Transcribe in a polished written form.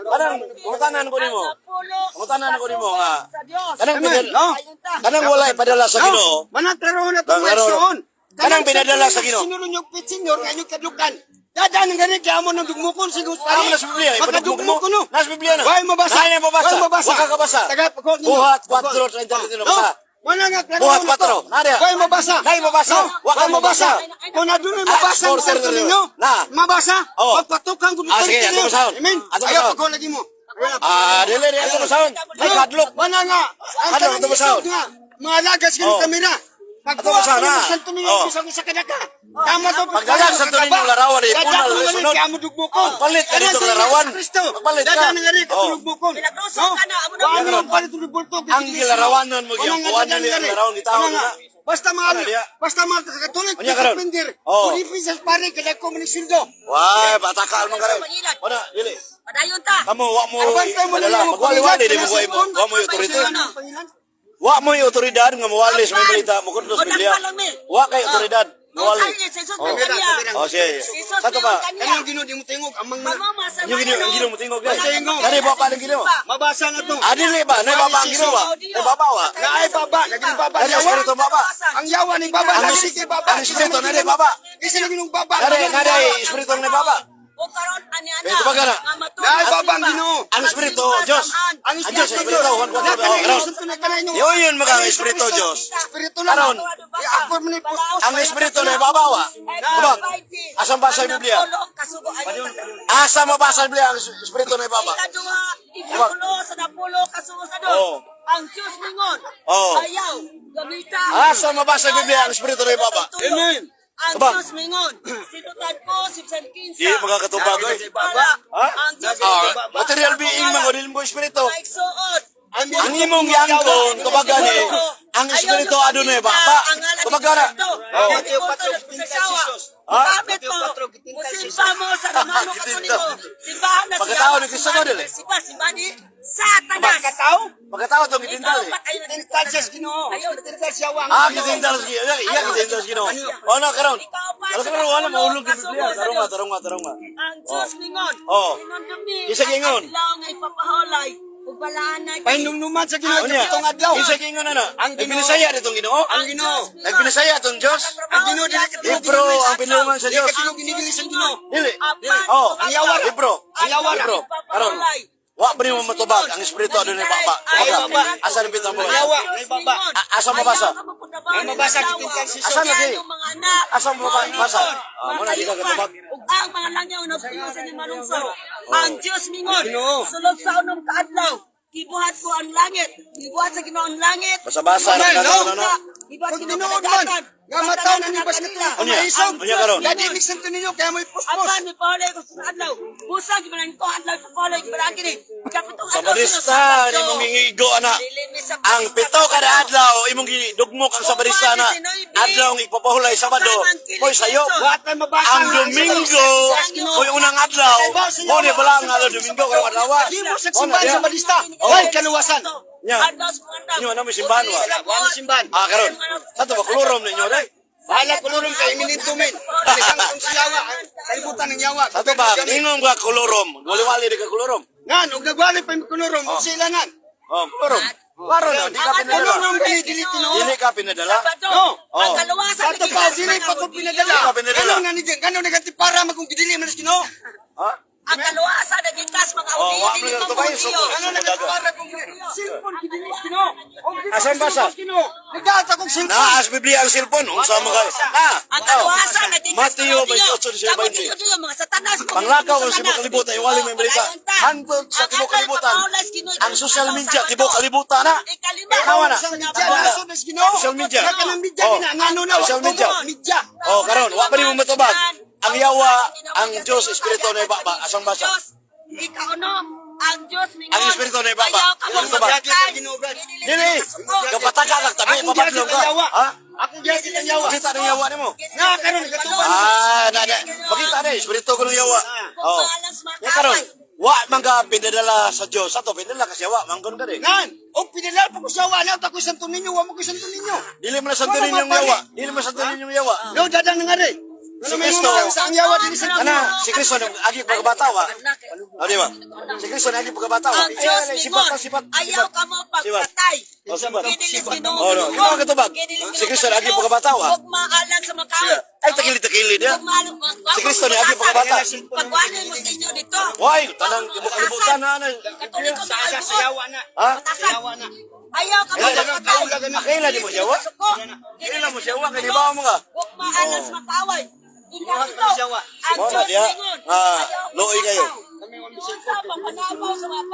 Kanang pangutanan ko nimo. Pangutanan ko nimo nga Sa Dios. kanang Amen, pinadala, no? kanang walay padala sa Ginoo. Manang klaro na itong Klaro. question. Kanang pinadala sa Ginoo. Sinuro niyo pit senyor nga inyong kadlukan. Dadaan ng ganit kaya mo ng dugmukon si Gus. Tama na sa Biblia, ipadugmok mo. Makadugmok ko no. Nasa Biblia na. Why mabasa? Nasa mabasa. Why mabasa? Wa ka kabasa. Taga pagkot ninyo. Buhat 4:31 No. basa. Wala nga klaro Buhat na to. 4. Nariya. Why mabasa? Nay mabasa. No. Wa ka Why mabasa? mabasa. Kung na doon Ah, mabasa ang four, santo thirty, ninyo. Na. Mabasa. Oh. Magpatukan ko Ah, sige, ato basahon. Amen. Ato Ayaw basahon. pagkot lagi mo. Ah, dili dili ato basahon. May kadlok. Wala nga. Ang Ano, kanang ato basahon? isog nga, mga lagas ka ng Oh. kamera. Ato Pagkuha basahon ka na. ng santo ninyo, Oh. bisag usa ka daka. Tama to. Pagdalag sa Santo Niño, larawan, eh, punal, sunod. Kaya mo dugmukon. Palit ka dito, larawan. Palit ka. Dada nga rin, Oh. katulog bukon. Pinagruson ka na, amo na. Paano ang palit ng bulto? Ang gilarawanon mo, Wala nga kuan dada nila nga ang rin. larawan, gitawag Wala nga. na. Basta mga Wala diya. basta mga katolik, Unya karon. pindir. Oh. Kunipin sa pare kada ko man sildo. Wah, batakal man karon. Wala, dili. Padayon ta. Kamo wa mo Advance tayo mo padala. na yung Magwali-wali di mo pangilan. wa mo wa mo otorite. Pangilan. Wa mo yung otoridad nga mawali sa may balita mo sa Biblia. Wa kay otoridad mawali. Oh. Oh, sige. Jesus Sa to ba? Kanang Ginoo di mo tingog amang Mama mga Yung Ginoo mo tingog guys. Tingog. Kani ba pa ang Ginoo? Mabasa na to. Ah, dili ba? Nay baba ang Ginoo ba? Nay baba wa. Naay baba, naging baba. Dali Yawa. espiritu baba. Ang yawa ning baba, Ang lagi kay baba. ang espiritu na ni baba. Isa lagi nung baba. Nari nari espiritu na baba. O karon ani ana. Eh, tubaga na. Naay baba ang Ginoo. Ang espiritu Diyos. Ang Ang Diyos espiritu espiritu Diyos. Juan 4. Oh, karon. Yun yun mga ang espiritu Diyos. Espiritu lang. Karon. Eh, ako man ni puspos. Ang espiritu na baba wa. Tubag. Asan ba sa Biblia? Asa mabasa sa Biblia ang espiritu na baba? Ikaduha, ikapulo, sa napulo, kasugo sa dos. Oh. Ang Diyos mingon. Oh. Ayaw, gamita. Asa mabasa sa Biblia ang espiritu na baba? Amen. Ang Tubag. Diyos mingon. Sinutan ko, sibsan kinsa. Di makakatubag oy. Para, Ha? ang Diyos Ah, mingon. material being man o dili mo espiritu. Maigsuot. Ang imong giangkon tubagan eh. Ang espiritu adunay baba. Tubagan na. Oh. Ha? Gamit mo. Musimba mo sa Romano Katoliko. Simbahan na Pagkatao ni Kristo ko, dili. Simba, simba ni Satanas. Pagkatao, Pagkatao tong gitintal eh. tintal siya sa Ginoo. Tintal siya wa. Ah, gitintal sa Ginoo. Iya gitintal sa Ginoo. Oh na karon. Karon karon wala mahulog sa Biblia. Tarong nga, tarong nga, tarong nga. Ang Diyos mingon. Oh. Hinumdumi Isa gingon. ang adlaw nga ipapaholay ug balaanay. Pahinumnuman sa Ginoo Unya. itong adlaw. Isa gingon na na. Ang Ginoo. Nagbinisaya ditong Ginoo. Ang Ginoo. Nagbinisaya tong Dios. Ang Ginoo dili ka Libro ang pinulungan sa Dios. Dili ka ginigili sa Ginoo. Dili. Oh, Ang yawa. Libro. Ang yawa. Libro. Karon. Wa pa nimo matubag ang espiritu adunay baba. Ay, baba. Asa ni pitang Ang yawa. Ay, baba. Asa mabasa? Ay, mabasa, gitintal si Asa lagi? Asa Asa mabasa? Ah, mo na di ka katubag. Ug ang mga langyaw na puyo sa inyong malungsod. Ang Diyos mingon. Ginoo. Sulod sa unom kaadlaw. Gibuhat ko ang langit. Gibuhat sa Ginoo ang langit. Basa-basa Amen, na no? no, no. Gibuhat Kung Ginoo tinuod man, kadagatan. nga mataw na ni bas Kanila. Unya, Maisog. unya karon. Dadi ni santo ninyo kaya mo ipuspos. Apan mi paulay ko sa adlaw. Busa gibalan ko adlaw paulay gibalan kini. Kapitong Sa adlaw barista ni mong giigo ana. Ang pito kada adlaw imong gidugmok ang sabarista na adlaw ang ipapahulay Sabado. Moy sayo. Wa tay mabasa. Ang Domingo, moy unang adlaw. Mo ni bala ang adlaw Domingo karong adlaw. Di mo sa simbahan sa balista. Oh. Way kaluwasan. Nya. Inyo na may simbahan wa. Wa may simbahan. Ah, karon. Sa to ba kolorom ninyo dai? Bahala kolorom kay iminito min. Ang siyawa, ang kalibutan ng yawa. Sa to ba ingong ka kolorom. Wali-wali di ka kolorom. Nan, og nagwali pa yung kolorom, oh. Sila nan. Oh, kolorom. Klaro na, di ka pinadala. Kolorom kay dili tinuod. Dili ka pinadala. Sabado. No. Ang Oh. kaluwasan Sa to pa dili pa ko pinadala. Dili pa pinadala. Ganun na ni ganun na ganti para magkung dili man sa Ginoo. Ha? Ang kaluwasan nagitas mga Oh, uli wa dili man pa to ba mo Ganun na ganti para kung cellphone dili sa Ginoo. Og dili Asan basa? sa Ginoo. Nagdata kong cellphone. Naa sa Biblia ang cellphone. Unsa man kay? Na. Ang kaluwasan nagitas Mateo mga odiyo. 28, Kamot 20. ninyo, mga satanas mo, Panglakaw ang Satanas. sibok kalibutan, iwali may balita. Padayon ta. Hantod sa Ang tibok adlaw kalibutan. ipapaulay sa Ginoo, Ang social adlaw media, Sabado. tibok kalibutan na. Ikalima. Tanawa na. Social media nasod na sa Ginoo. Social media. Na kanang media Oh. gina ngano na Social media. Media. Oh, karon wa pa nimo matubag. Ang yawa, ang Diyos espiritu na ibaba, asang basa. Diyos, Ikaunom, ang Diyos mingon. Ang espiritu na ibaba. Ayaw ka Ang tubag. mamatay. Dili, kapataka ka tabi Akong papadlong giagit ka. ang yawa. Ha? Akong giagit ang yawa. Makita ng yawa nimo. Nga karon nagatuban. Ah, na na. Makita na espiritu ko ng yawa. Oh. Ya karon, wa man ka pinadala sa Diyos. Ato pinadala ka sa yawa, manggon ka di. Nan, og pinadala pa ko sa yawa, na ko santo ninyo, wa mo ko santo ninyo. Dili man na santo ninyong yawa. Dili man santo ninyong yawa. No, dadang nga rin. Si Kristo, Sa ang yawa din sa ana, si Kristo nung agi pagkabata wa. O, di ba? Si Kristo nag agi pagkabata wa. Ang Diyos Ay, sibat, mingon, sibat, ayaw sibat. ka mo pagpatay. O, sibat. Ginilis Ginoo. Oh, no. Di ba katubag? Si Kristo nag agi pagkabata wa. Huwag maalang sa makaon. Ay, takilid-takilid ya. Si Kristo ni agi pagkabata. Pagwanin mo sa inyo dito. Why? Tanang kalibutan na ana. Katoliko Sa mga asa sa yawa na. Ha? Batasan. Yawa na. Ayaw ka mo pagpatay. Akila di mo siya wa? Akila mo siya wa kay di ba mo ka? Huwag maalang sa makaaway. Ikaw, ang Mo na Diyos diha. mingon, Ah, ayaw luoy kayo. Doon sa pangpanabaw sa mga